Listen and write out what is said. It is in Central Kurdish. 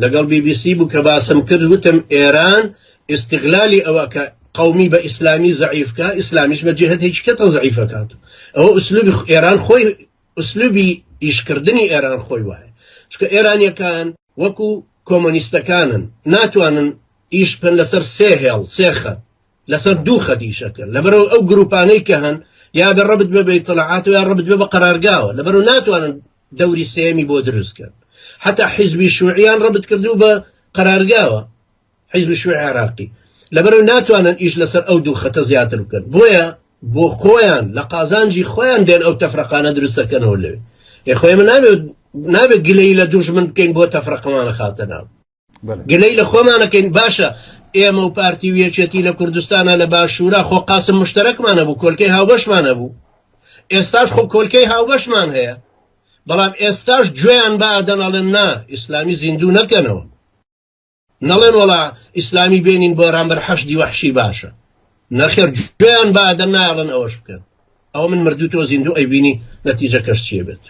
لەگەڵ بی بی سی بوو کە باسم کرد وتم ئێران ئیستغلالی ئەوە کە قومی بە ئیسلامی زەعیف کا ئیسلامیش بە جهتێکی کە تەزعیفە کات ئەوە ئوسلوبی ئێران خۆی ئوسلوبی ئیشکردنی ئێران خۆی وایە چونکە ئێرانیەکان وەکو کۆمۆنیستەکانن ناتوانن ئیش بکەن لەسەر سێ هێڵ سێ خەت لەسەر دوو خەت ئیشەکەن لەبەرەوە ئەو گروپانەی کە هەن یا بە ڕەبت بە بەیتڵعات و یا ڕەبت بە بە قەرارگاوە لەبەرەوە ناتوانن دەوری سێمی بۆ دروست کەن حتا حیزبی شوعیان ڕەبت کردو بە قەرارگاوە حیزبی شوعی عێراقی لەبەرەوە ناتوانن ئیش لەسەر ئەو دوو خەتە زیاتر بکەن بۆیە بۆ خۆیان لە قازانجی خۆیان دێن ئەو تەفرەقانە دروستەکەنەوە لەوێ ئێ خۆی من نابێت نابێت گلەی لە دوژمن بکەین بۆ تەفرەقەمانە خاتە ناو گلەی لە خۆمانەکەین باشە ئێمە و پارتی و یەکێتی لە کوردستانە لە باشوورە خۆ قاسم مشتەرەکمانە بوو کۆلکەی هاوبەشمانە بوو ئێستاش خۆ کۆلکەی هاوبەشمان هەیە بەڵام ئێستاش گوێیان بە ئادەن ئەڵێن نا ئیسلامی زیندوو نەکەنەوە نەڵێن وەڵا ئیسلامی بێنین بۆ رامبەر حەشدی وەحشی باشە نەخێر گوێیان بە ئادەم نایەڵن ئەوەش بکەن ئەوە من مردوو تۆ زیندوو ئەیبینی نەتیجەکەش چیە بێت.